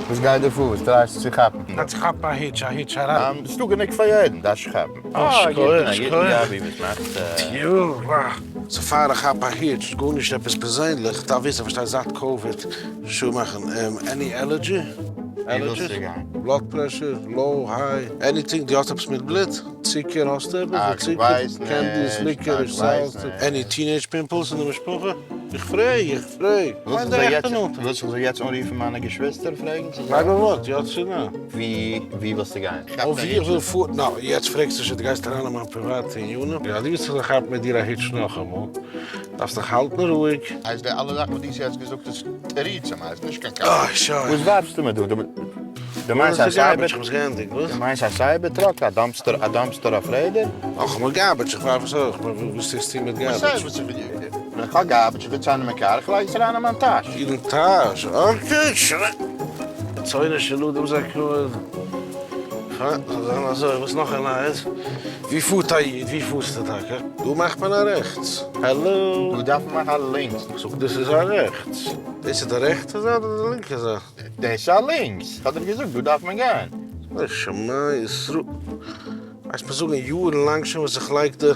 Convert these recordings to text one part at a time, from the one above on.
וואס גייט דא פאר? וואס טרייסטו צו כאפן? כ'טריי צו כאפן א היטש, א היטש אריין. ס'דא גענוג פאר יעדן, דארפסט נישט כאפן. אה, שכוח, שכוח. גבי, וואס מאכסטו? יו, וואו. סאו פאר איך כאפ א היטש, גארנישט עפעס פערזענליך, כ'דארף וויסן, פארשטיי זייט קאוויד, שו מאכן, any allergy? ווי ווילסטו גיין? blood pressure, low, high, anything, דו האסט עפעס מיט בלוט? צוקער האסטו עפעס מיט צוקער? candies, licorice, salts, any teenage pimples אין די משפחה? איך פרעג, איך פרעג. מיין די עכטע נאנטע. ווילסט איך זאל יעצט אנרופן מיינע געשוויסטער פרעגן צו זיי? לייג א ווארט, יא צו ניין. ווי ווי ווילסטו גיין? אויף ווי איך וויל פארן? נא, יעצט פרעגסטו שוין, דו גייסט אריין אין מיין פריוואטע ענינים? יא, דו ווילסט איך זאל כאפן מיט דיר א היטש נאכאמאל, דארפסט דיך האלטן רואיג. הייסט די אלע זאכן וואס דו האסט יעצט געזאגט איז תירוצים, הייסט נישט קיין קשיא. אוי שוין. וואס ווארפסטו מיר דא? דו מיינסט א cyber? איך האב עס געענדיגט, וואס? דו מיינסט א cyber truck? א dumpster א dumpster אויף רעדער? נאכאמאל garbage, איך ווארף עס אויך, וואס טוסטו מיט garbage? וואס הייסט וואס איך ווען איך האב garbage איך זיץ איינעם אין קאר איך לייג עס אריין אין מיין טאש. אין טאש? okay שוין. רצונו של אדם זכאות. פיין, זאל זיין אזוי, וואס נאך א נייעס? ווי פארט א איד? ווי פארסטו טאקע? דא מאכט מען א רעכטס. העלא? דא דארף מען מאכן א לינקס. זאג דאס איז א רעכטס. דאס איז די רעכטע זייט אדער די לינקע זייט? דאס איז א לינקס. כ'האב דיר געזאגט דא דארף מען גיין. אוי שמע ישראל. ווייסט מיר זאגן יארן לאנג שוין וואס איך לייג די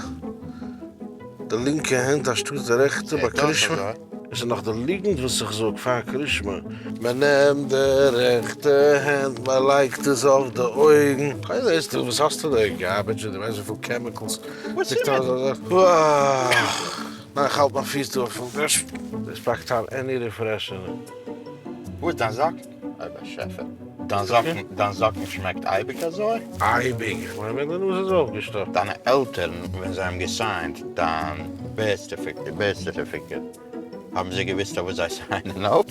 די לינקע הענט אנשטאט די רעכטע ביי קרישמע. עס איז נאך די ליגנט וואס איך זאג פאר קרישמע. מען נעמט די רעכטע הענט מען לייגט עס אויף די אויגן. קיינער זעסטו וואס האסטו די garbage דו ווייסט וויפיל chemicals וואס איז מיט. ניין איך האלט מיין פיס דא אויפן דעש. דאס פאקט איין any refresher. וואו איז דיין זאקן? אוי באשעפער. דיין זאקן, דיין זאקן שמעקט אייביג אזוי? אייביג? איך מיין ווען די נאז איז אויפגעשטאפט. דיינע עלטערן ווען זיי האבן געסיינט דיין birth certificate האבן זיי געוויסט אויף וואס זיי סיינען אויף?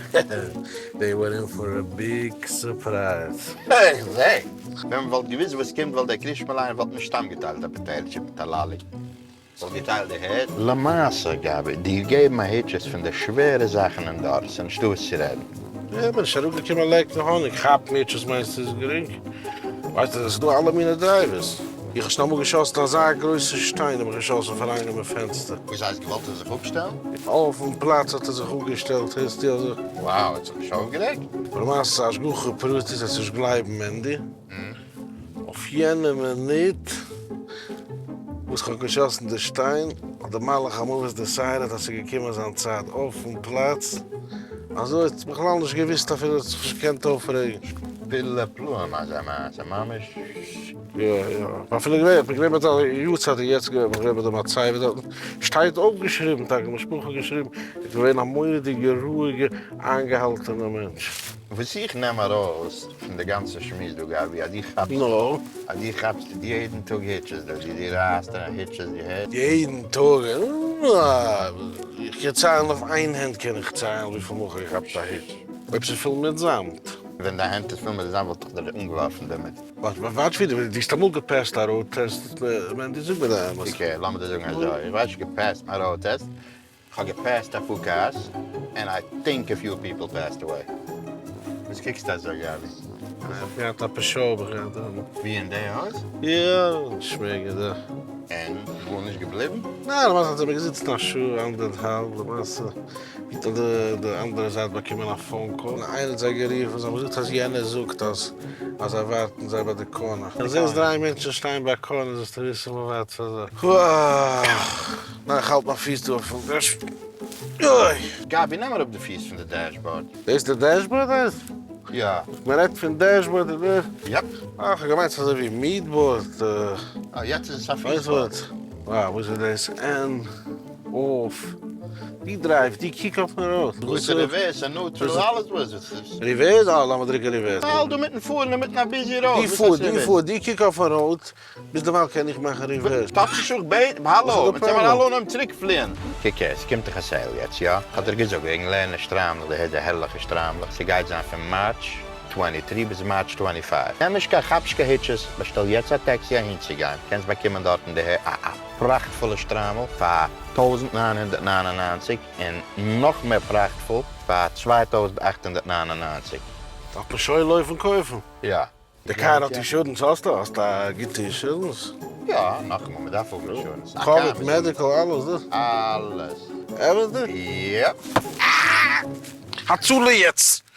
They were in for a big surprise. איך זע. ווען מ'וואלט געוויסט וואס קומט וואלט דער קרישמע ליינער וואלט נישט סתם געטיילט א potato chip מיט א lolly. וואלט געטיילט די הערץ. למעשה גבי, דיר געבן א היטש איז פון די שווערע זאכן אין דור, ס'איז נישטא וואס צו רעדן. איך בין נישט אראפגעקומען לעקן האניג, כאפן היטשעס מיינסטו איז גרינג? ווייסט אז עס איז דא אלע מיני drivers, איך האב שוין אמאל געשאסן אזא גרויסע שטיין האב איך געשאסן פון איינעם אין פענסטער. וואס הייסט געוואלט ער זיך אפשטעלן? אויפן פלאץ האט ער זיך אפגעשטעלט הערסטו אזוי. Wow ער האט זיך נישט אויפגערעגט? למעשה השגחה פרטית וועסט נישט גלייבן מענדי. אויף יענע מינוט וואס כ'האב געשאסן די שטיין, האט די מלאך המוות decided אז ס'איז געקומען זיין צייט אויפן פלאץ, אזוי האט בכלל נישט געוואוסט אפילו האט זיך נישט געקענט אויפרעגן. פלא פלאים אזא מעשה, ממש. יא יא, כ'בין אפילו געווען, כ'בין געווען ביי די יארצייט און יעצט געווען, כ'בין געווען ביי די מצבה דארטן, שטייט אויפגעשריבן טאקע, משפחה געשריבן, איז געווען א מורא'דיגע רואיגע איינגעהאלטענע מענטש. וואס איך נעם ארויס פון די גאנצע שמועס דא גבי, אז דו כאפסט נו? אז דו כאפסט יעדן טאג היטשעס דא, דו דו רייסט אריין היטשעס דו הערסט? יעדן טאג? איך קען ציילן אויף איין הענט קען איך ציילן וויפיל מאל כ'האב געכאפט א hitch, אויב ס'איז פול מיט זאמד. ווען דיין הענט איז פול מיט זאמד וואלט איך דיר אנגעווארפן דערמיט. וואטש ווי דו האסט אמאל געפעסט א road test מענדי זאג מיר די אמת. okay לאמיר דיר זאגן אזוי, איך ווייס נישט געפעסט מיין road test, כ'האב געפעסט אפאר cars, and I think a few people passed away. וואס קוקסטו אזוי גבי? איך האב געהאט א פשעה האב איך געהאט דעמאלט. ווי אין די הויז? יא, שמעגער דא. און גארנישט געבליבן? ניין, למעשה האט ער מיר געזיצן א שעה אנדערטהאלב, למעשה האט די אנדערע זייט באקומען א phone call, און איינער האט זיי גערופן, זיי האבן געזאגט אז יענער זאגט אז אז זיי ווארטן זיי ביי די corner. אז זעסט דריי מענטשן שטיין ביי א corner זאלסטו וויסן מ'ווארט פאר זיי. ניין איך האלט מיין פיס דא אויפן dash. אוי. גבי נעם אראפ די פיס פון די dashboard. דאס איז די dashboard דאס? יא. מען רעדט פון dashboard און די. Yep. אה כ'האב געמיינט ס'איז אזוי ווי meat board. אה יעצט איז עס א פיס board. וואו וואס איז דאס? On off. די drive די קוק אויפן road. וואס איז reverse און neutral אלעס וואס איז עס? Reverse? אה לאמיר דריקן reverse. האלט דא מיטן פארן אינמיטן א busy road. די פאר די פאר די קוק אויפן road. ביזדערווייל קען איך מאכן reverse. טאטש נישט איך בעט, האלא, אונז זעמער אלע אנהויבן צוריק פליען. קוק הער, ס'קומט דאך א sale יעצט, יא? כ'האב דיר געזאגט וועגן לערנען שטריימלעך, די הערסט די הערליכע שטריימלעך, ס'גייט זיין פון March twenty three ביז March twenty five. נעם נישט קיין כאפשקע היטשעס, באשטעל יעצט א טעקסי אהינצוגיין, קענסט באקומען דארטן די א א פראכטפולע שטריימל פאר 1999 און נאך מער פראכטפול פאר 2899. דארף מען שוין לויפן קויפן. יא. די קאר האט insurance האסטו? האסט א גוטע insurance? יא, נאכאמאל מען דארף האבן insurance. Covered medical אלעס דאס? אלעס. אמת'דיג? Yep. הצלה יעצט!